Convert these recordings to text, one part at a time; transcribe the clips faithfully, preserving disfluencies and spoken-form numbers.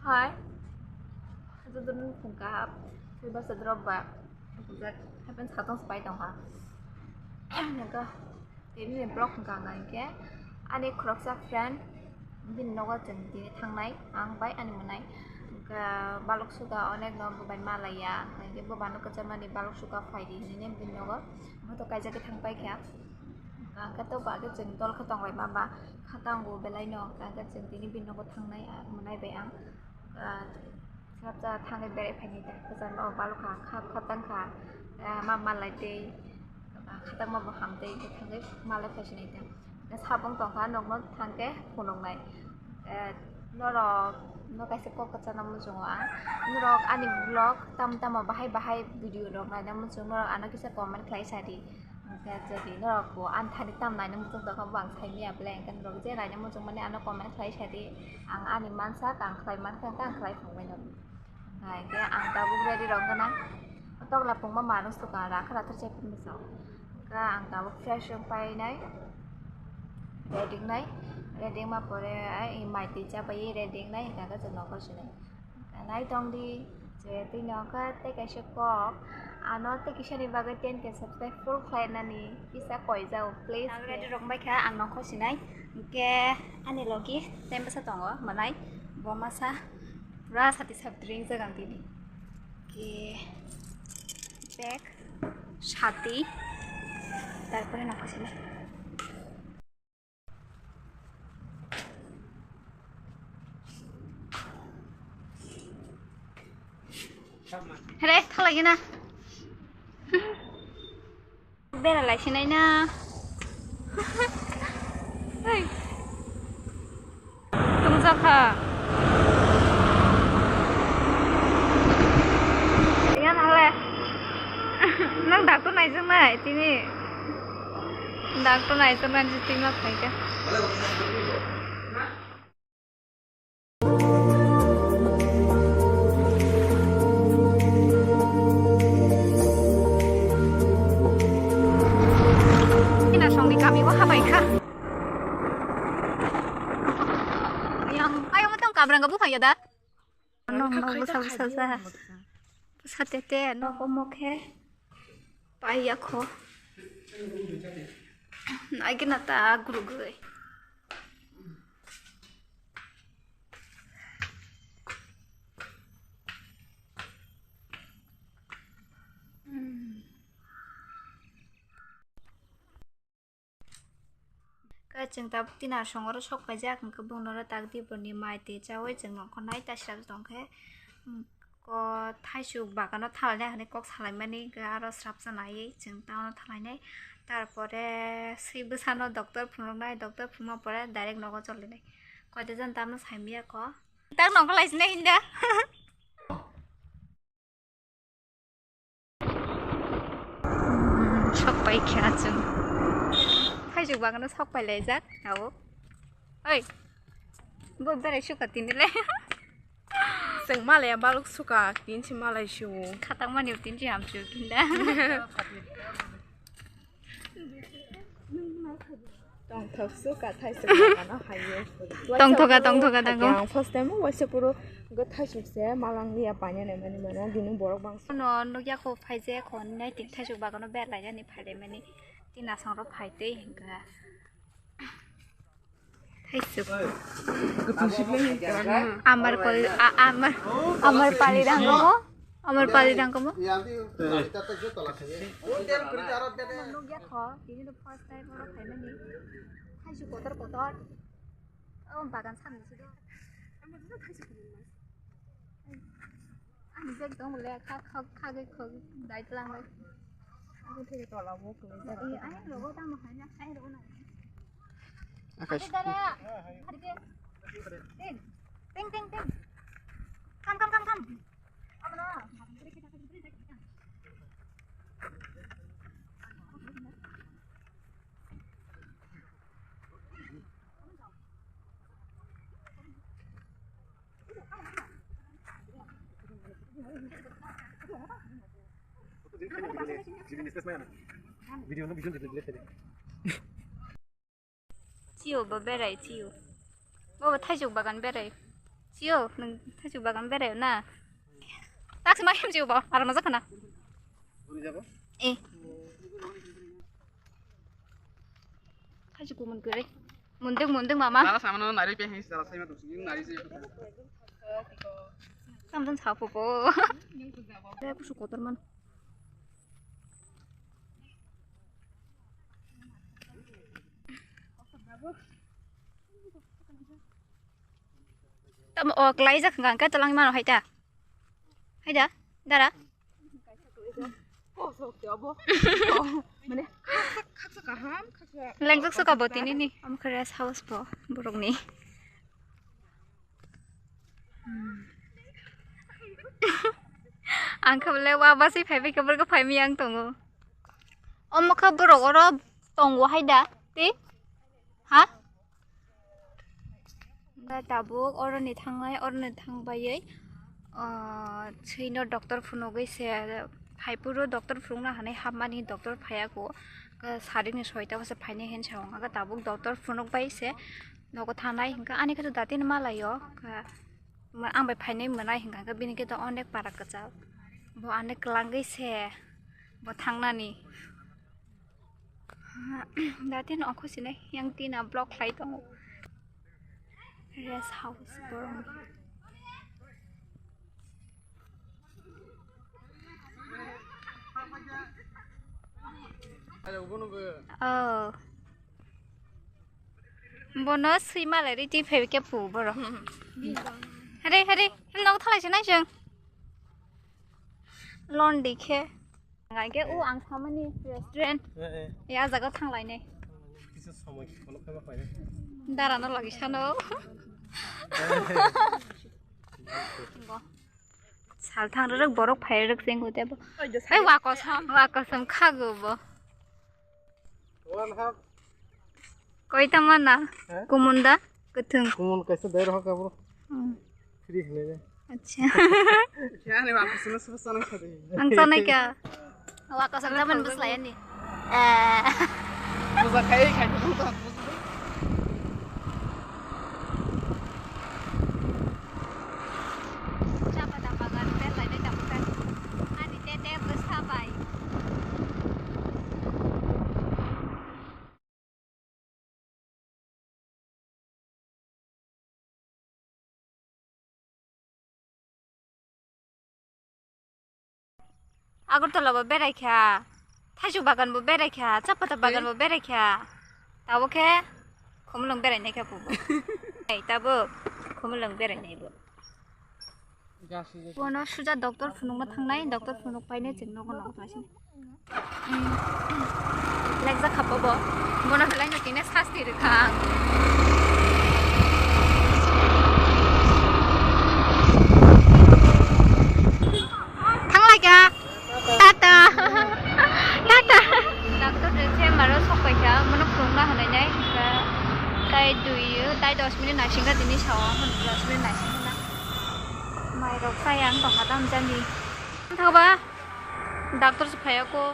Hai, jotono phungkha, tei bwsa drop ba, happen satong spai tongkha. Nokha, tini ni vlog hwnkha hwnkha hinkhe, ani khoroksa friend, bini nogo chwng tini thangnai, ang bai ani mwnai. Hwnkha balok suka onek no bo bai malaiya, hinkhe bo bano kwcham mani balok suka phaidi hinwi bini nogo, moto kaijagwi thang paikha. Hwnkha hwnkhe to bagwi chwng dol khe tonglaima ba, kha tongo belai no, hwnkha hwnkhe chwng tini bini nogo thangnai, ah, mwnai bai ang. Ah, swrapsa thangwi berai phainai ta, kwchangma bo balokha, kha, khatang kha, ah, ma malai tei, ah, khatangma bo ham tei, thangwi malai phaisinai ta. Sabung tongkha, nokno thangkhe phunuknai. Eh, norok no kaisa kok kwchangna muchungo ang. Norok ani vlog tam tamo bahai bahai video rok naina muchung, norok ano kisa comment khlai sadi. Hwnkhe jodi norok bo ani thani tam naina muchung tongkha, bo ang saimanya belai, hwnkhe norok je naina muchung mani ano comment khlai sadi, ang ani mansak, ang khlai mankha, hwnkhe ang khlai phungbaino. Hwnkhe ang tabuk ready rok gwnang, tokla pungma manus swkang rakha rathar chai phunukjak. Hwnkhe ang tabuk fresh wng painai, ready wngnai, ready wngma pore ai mai twi chabai ready wngnai, hwnkhe chwng nokol sinai. Nai tongdi je twi nokha tei kaisa kok. Ano tei kisani bagwi ten K subscribe full khlainani kisa koijao, please. Ang ready rok bai kha, ang nokho sinai. Hwnkhe ani logi tei bwsa tongo, mwnai bo masa pura sati sabri ringjak ang tini. Hwnkhe bag, sati, tarpore nokho sinai. Here, thalai gana. Bera lai sinai na. Hey. Tungjakha. Yan hale. Nang doctor naijaknai tini. Doctor naijaknai tini ma phaikha. Ina songni kami o habai kha. Yang, ayo matang kabrang ga buphang ya da. Ano no busa busa sa. Busa tete no ko mokhe. Pai ya kho. Ai gina ta guru guru. Khe chwng tabuk tini aswk oro sok paijak, hwnkhe bongni oro tak di boroni mai twi chaui chwng nongkhor nai ta srap tongkhe. Ko thaisuk bagano thalainai hinwi kok salaimani, hwnkhe aro srapsa naiwi chwng tamo thalainai. Tarpore swi bwsano doctor phunuknai, doctor phunukma pore direct nogo cholinai. Koita jani tamo saimanya ko. Tak nongkhor laisinai hinda. Sok pai khe achung. Thaisuk bagano sok pai laijak, abo. Oi. Bo berai sukha tini le. Chwng malaya balok sukha, tini se malai su. Khatang mani tini se hamsu kinda. Tongthok su ka thaisuk ano hayo. Tongthoka, tongthoka, tongthoka. Ang first time waisa puro go thaisuk se malang ya panya ne mani mana dinu borok bang. No nugya ko phaije ko nai tin thaisuk bagano ber lai ani phai de mani tin asang ro phai tei hinga. Thaisuk. Amar kol, a-, amar, amar pali dang mo, amar pali dang mo. Nugya kho, tini the first time oro phaimani. Thaisuk kotor kotor. O bagan samni sido. Ani bag tong le kha, kha, kha ge kho dai tlang le. Ani thege tola mo kle. E, ai logo tamo hai na, ai logo na. Akash. Dara. Ting, ting, ting, ting. Kam, kam, kam, kam. Abono. Video no video delete. Chiyo bo berai chiyo. Bo bo thaijok bagan berai. Tio, nung thaichuk bagan berai na. Taksi ma himchi bo, aro maja khana. Buri jago? Eh. Thaichuk kumun kere. Munduk, munduk mama. Dara samano nari pe his, dara saima tu sing nari se. Samdan sapu po. Kusu kotor man. Tamo o klaijak hwnkha hwnkhe twlang mano hai ta. Hai da, dara. Lengjak suka bo tini ni. Omo khe rest house bo borokni. Ang khe belai wa basi phaibai khe borok phaimai ang tongo. Omo khe borok oro tongo hai da, tei? Ha? Tabuk oroni thangnai, oroni thangbaiwi, ah, swino doctor phunugwi se, phaiphuru doctor phunukna hinwi hapmani doctor phaiya kho. Sarini soita o se phainai hinwi sa wngkha, tabuk doctor phunukbai se. Nogo thangnai hinkha, ani khe to datino malaio, kha, ma-, ang bai phainai mwnai hinkha, khe bini khe to onek para kwchal, bo ani kwlangwi se bo thangnani. Datino ongkho sinai yang tina block khlai tongo rest house borok. Oh. Bono swi malai ri twi phai khe phu borok. Hari, hari, hem nogo thalai se nai chwng. Londi khe. Ngai khe o ang samani restaurant. Eh, eh. Ya jaga thang lai nai. Kisa samoi kholo khe ba phai nai. Dara no lagi sano. Sal thang rwrwk borok phai rwrwk se wngkha tei bo. Hai wa kosom, wa kosom khago bo. One half. Koi tama na? Ha? Kumun da? Kwthwng. Kumun kaisa dai rohor ka bro. Hmm. Free hwnwi de. Acha. Khe ani wa kosom no sobo chanai kha de. Ang chanai kha. Wa kosom tama bwslai ani. Eh. Buja khai khai ko to. Chapata bagan tel lai nai tabuk ani tete bwsa bai. Agartala bo berai kha, thaichuk bagan bo berai kha, chapata bagan bo berai kha. Tabo khe khumulwng berai nai kha bo. Ei, tabo khumulwng berai nai bo. Bono suja doctor phunukna thangnai, doctor phunuk painai chwng nogo nogo thangsi. Lekjak kha bo, bono belai no tini sasti rwkha ang. Thanglai kha. Tata. Tata. Doctor de chamber o sok pai kha, bono phunukna hwnwi nai. Tai dui, tai dos minute naising kha tini sao, dos minute naising kha na. Mai rok chaya wng tong kha tamjani. Wng thang ba doctor se phai ya kho,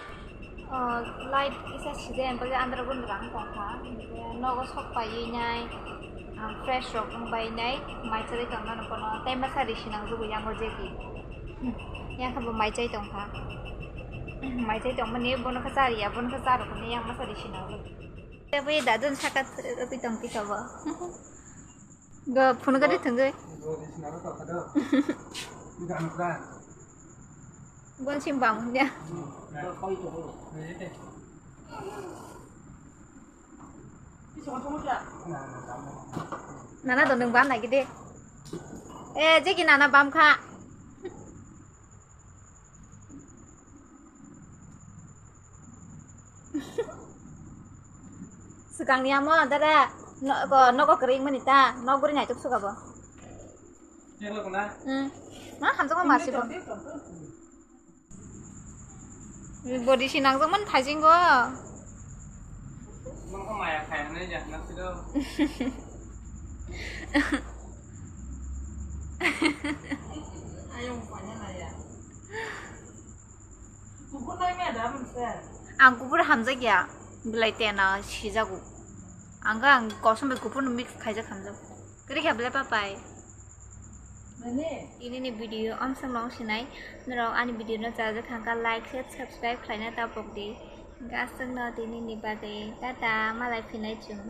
ah, light kisa sijak, hwnkhe andra gundra wng tong kha. Hwnkhe nogo sok paiwi nai, ah, fresh rok wng bai nai, mai chari tong mano bono, tei masa ri sinang jugo yango jegi. Yang khe bo mai chai tong kha. Mai chai tong mani bono khe cha ri ya, bono khe cha rw hwnwi yang masa ri sinang jugo. Tei bai dadun saka twi tong kisa bo. Go phone gari thwngwi. Bon sim bang ya. Nana do nwng bam nai gide. Eh, jegi nana bam kha. Swkang ni amo dada, no-, ko-, nogo kwrwi wngmani ta, nok bwrwi naituk suka bo. Hmm. Ma hamjakma masi bo. Body si nangjak man thaisingo. Ayung panya naya. Ang kubur hamjakya, belai tena sijago. Ang khe ang kosom bai kuphurno mix khaijak hamjago. Kwrwi kha belai papai. Tinini video amsong long sinai. Norok ani video no chajak kha like, share, subscribe khlaina tapok di. Gasung no tinini bagwi tata, malai phinai chung.